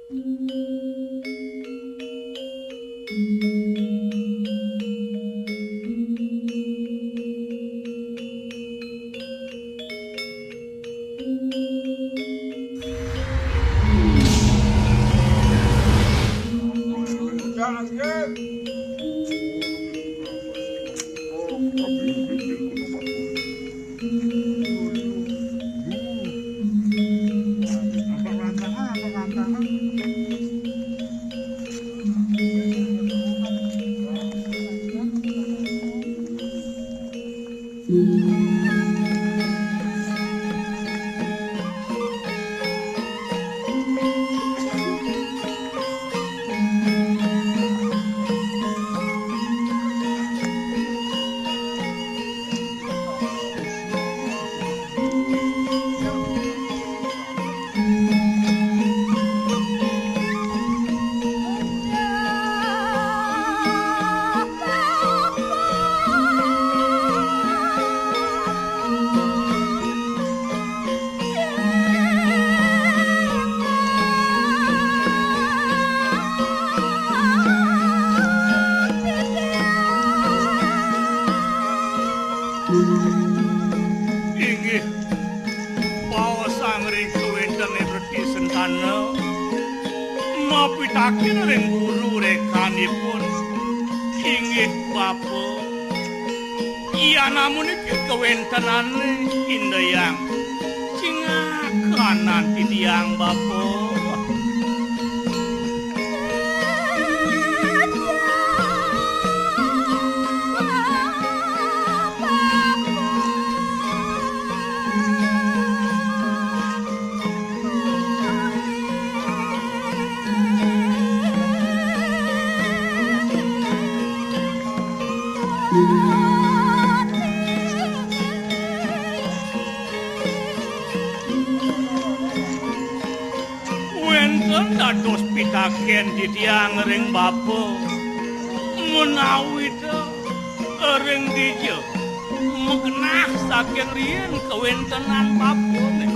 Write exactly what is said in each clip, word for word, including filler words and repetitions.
Inggih, paosang ring kawéntenan Reti Sentana, mapitaken ring guru rékanipun. Inggih, Bapa. Yan amunika kawéntenané, indayang. Cingakan titiang, Bapa. Wénten dados pitakén titiang ring Bapa, ménawi ta ring dija magenah saking riin kawéntenan Bapané.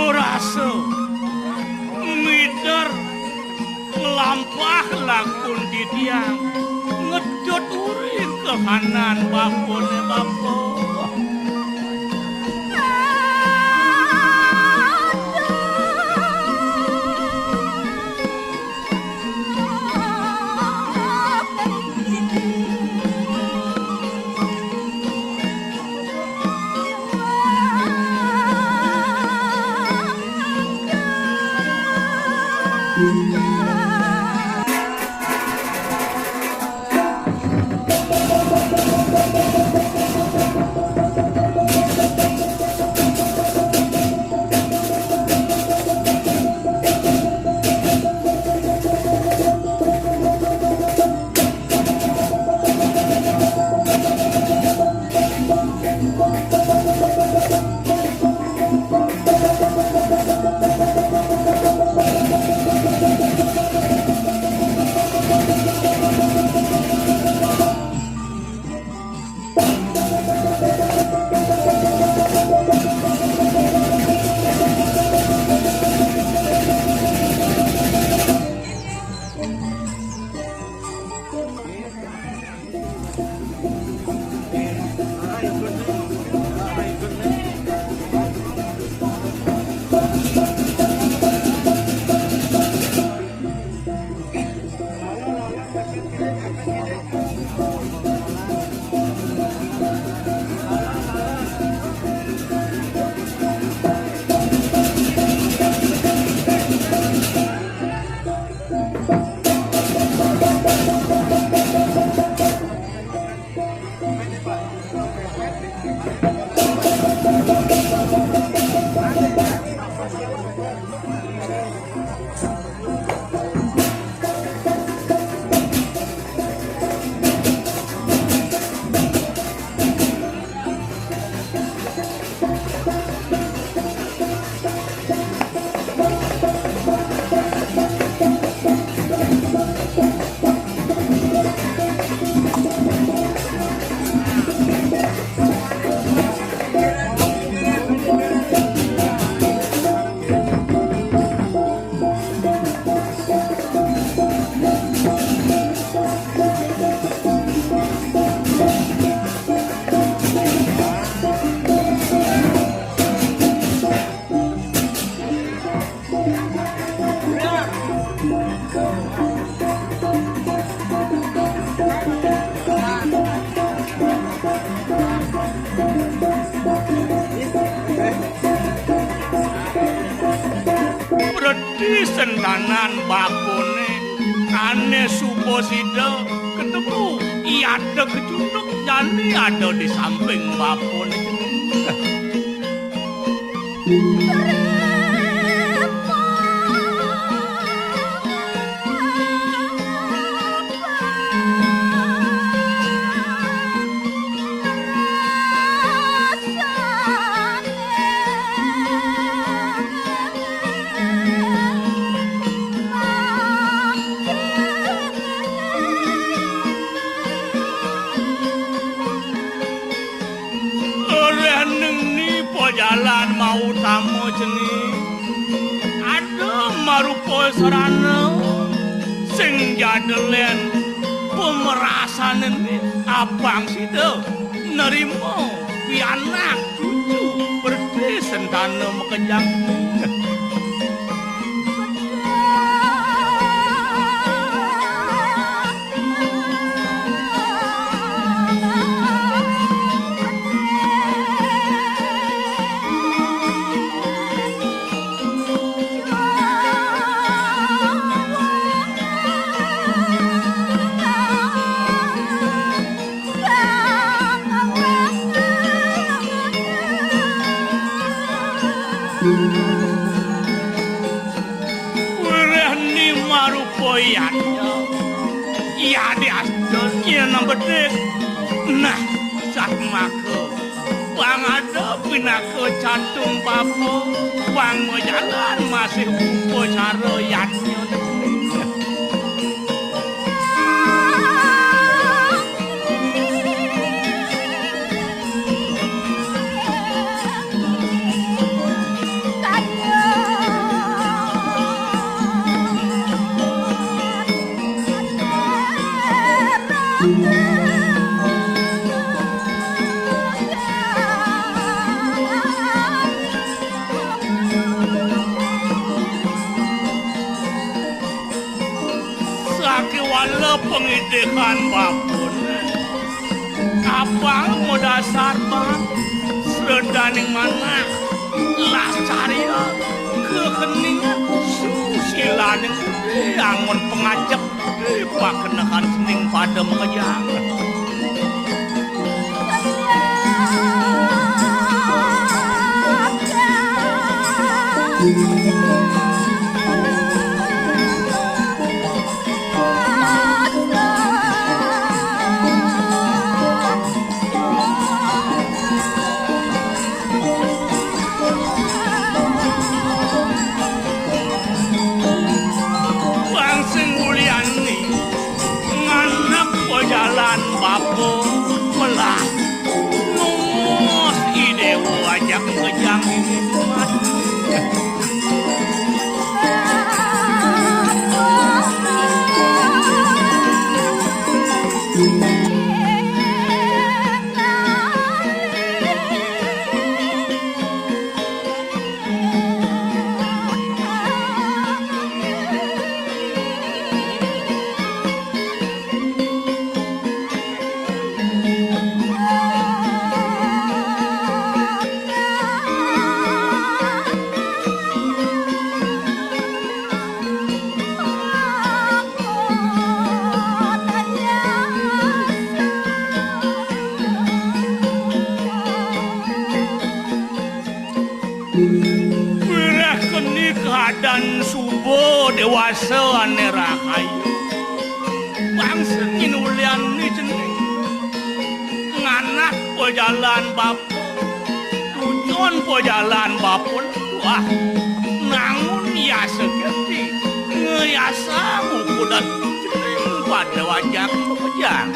Rasa mider nglampah langkung titiang, ngedot uring kahanan Bapané, Bapa. Preti sentanan bapane, ane suba sida ketemu, i ada kecunduk jani ada di samping bapane. Oleh ning ni pajalan mautama cening. Ada marupa sarana sing jadelen pemerasane ni abang sida nerima pianak cucu berti sentana makejang. Wireh ni marupa yadnya. Yadi asta nyena bedik. Nah, satmaka. Pang ada pinaka catung bapa, pang majalan masih upacara yadnya. Sakéwala pangidikan bapun, kapal madasar bang, sredaning manah, lascarya, kekeningan, susilaning budi, angon pangajep budi, pakenekan cening pada makejang. Bang sing mulyani, nganak pajalan bapa melah. Nungos I Déwa ajak ngejang ini kuat. Wireh keni Kahadan suba déwasa ané rahayu. Bangsa nginulian ni cening. Nganak pajalan bapa. Tujon pajalan bapa. Wah, nangun yasa genti. Ngayasa ukudan cening pada wajak pejang.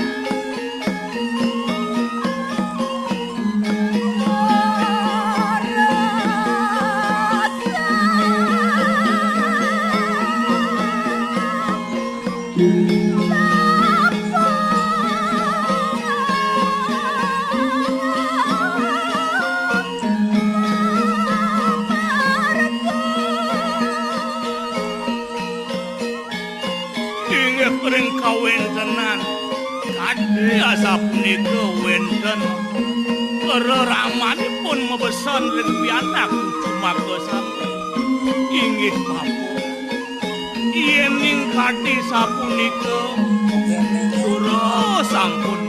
Inggih ring kawéntenan. Kadi asapunika wénten reramanipun mabesan ring pianak cucu maka sami. Inggih, Bapa. Yéning kadi sapunika, Dura sampun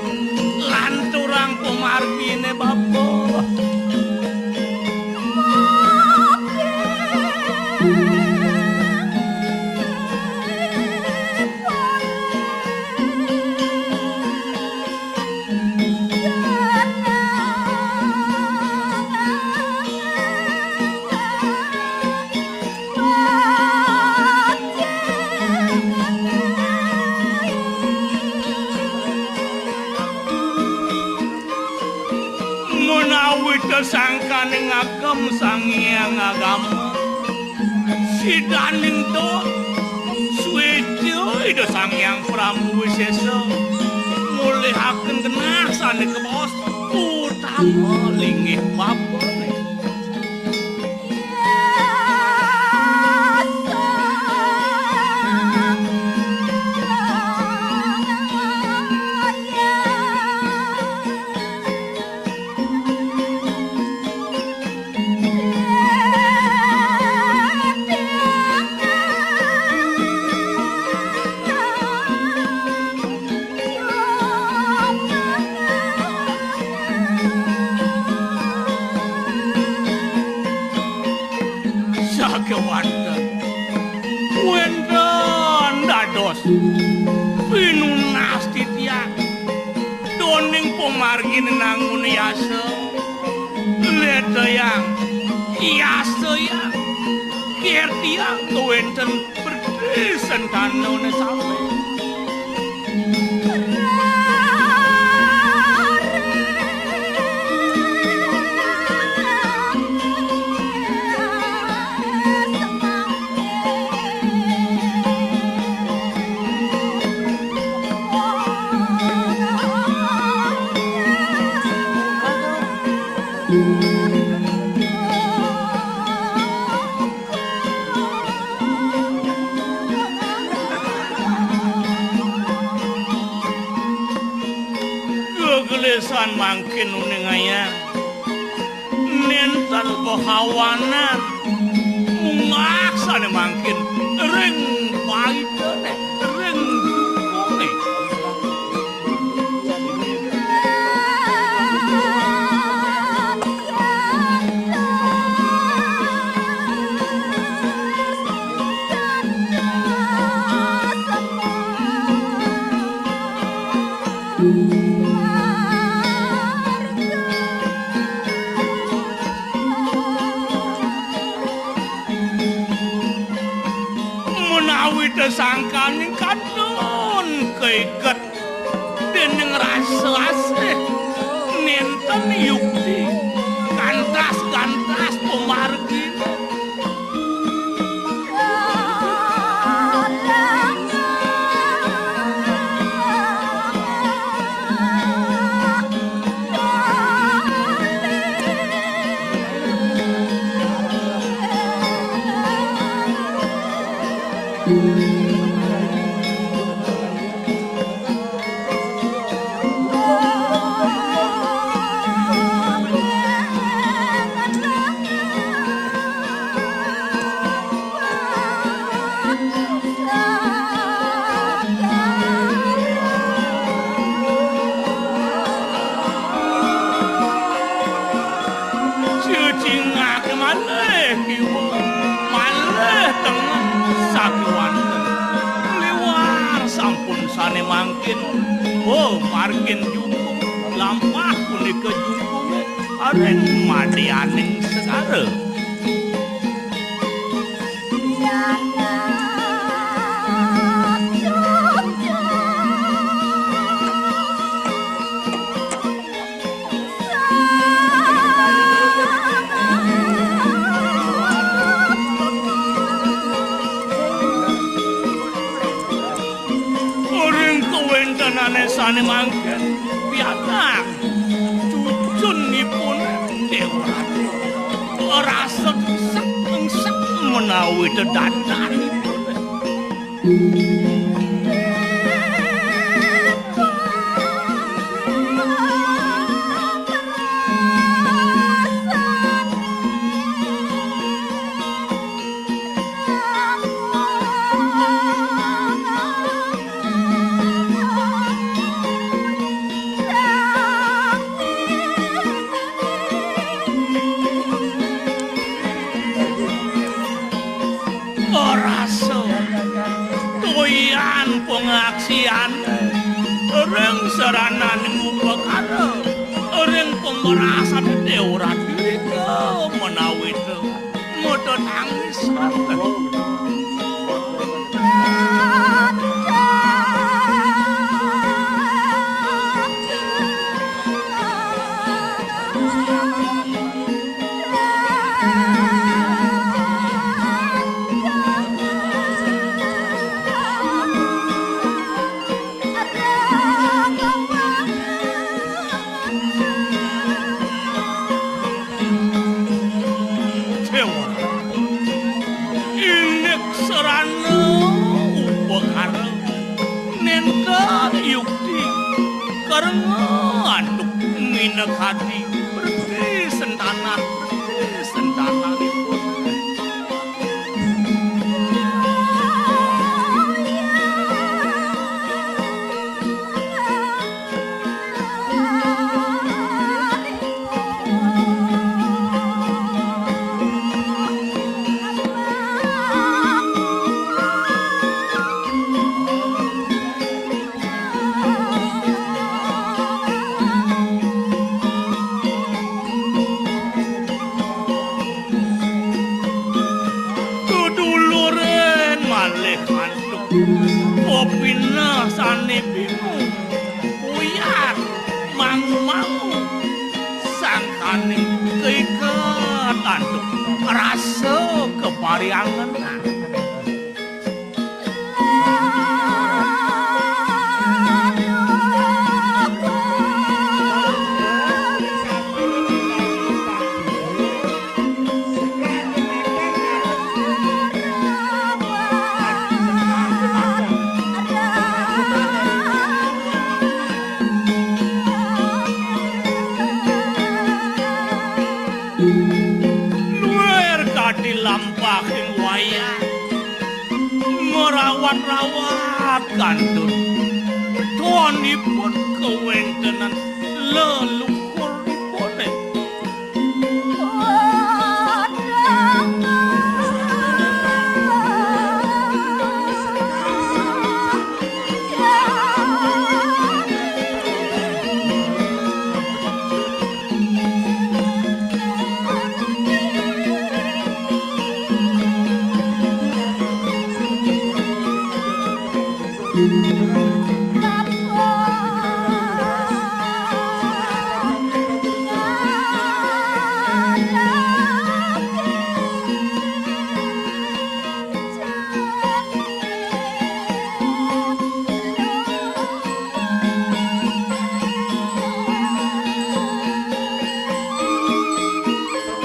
lanturang pamarginé, Bapa. Menawi tesangkaning agem Sang Hyang Agama, sidaning to suéca Ida Sang Hyang Prabu Wisésa mulihaken genah sané kabaos utama linggih bapané. Sakéwanten, wénten dados pinunas titiang, doning pamargin nangun yasa, ledayang, yasayang, kertiang kawénten Berdé sentanané sami. Gegelisan mangkin uning ayah. Nénten kahawanan munggah sané mangkin ring paitané, ring dukungé. Menawi tesangkaning katon kaiket déning rasa asih, nénten yukti, kantas-kantas pamargin. Cacingake malih kiwa, malih Ane mangkin, oh, margin jungkung, lampah punika jungkunge, areng madyaning segara. Ring kawentenane sane mangkin pianak cucunipun Dewa Ratu. Rasa engsek-engsek menawi dedadanipun. Rasa toyan pangaksian ring sarananing upakara, ring pamerasan Dewa Ratu irika menawi te-, mata tangis. Dewa, indik sarana upakara, nenten yukti, karenga antuk minakadi, preti sentanan, preti sentananipun. Duduluren malih antuk pepineh sane bingung, puyat, mangu-mangu, sangkaning kaiket antuk rasa kapariangenan. Luir kadi lampahing wayah, ngrawat-rawat kantun tonipun kawentenan leluhuripune.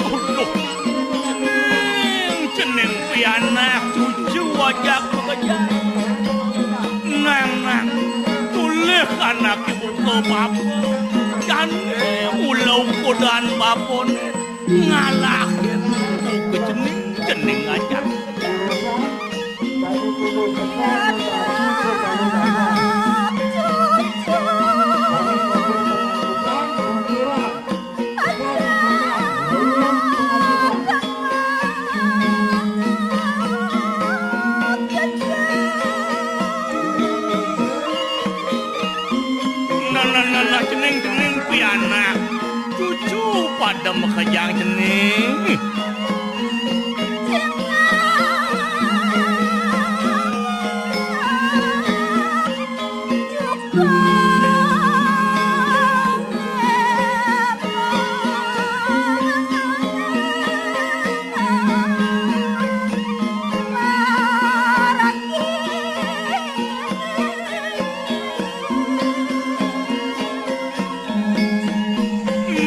Aduh, cening, cening pianak cucu ajak makejang. Nang, nang, tulih anak ibu ke bapa. Jani mula ukudan bapane ngalahin buka cening, cening ajak. Jang cening.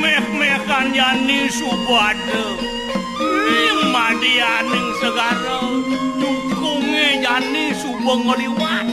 Méh-méhan jani suba ada. Ing madianing segara, dukungé jani suba ngaliwat.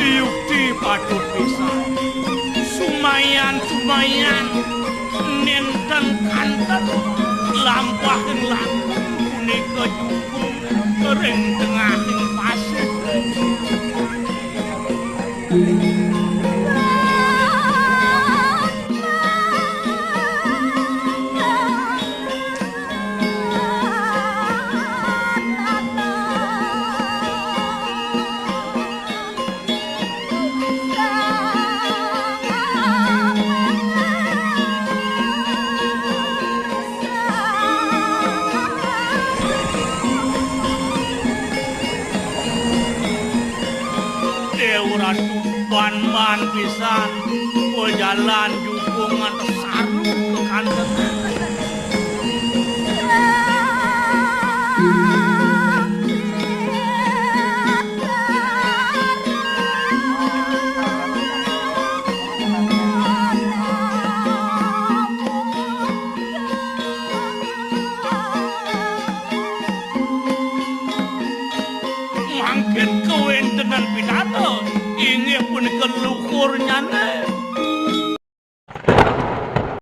Yukti patut pisan. Sumayan, sumayan. Nénten kanten lampahing langkung punika jukung ring tengahing pasih. Déwa Ratu, ban-ban pisan, pajalan jukung ngantos saru kekanten. Mangkin kawéntenan pinaka inggih punika luhurnyané.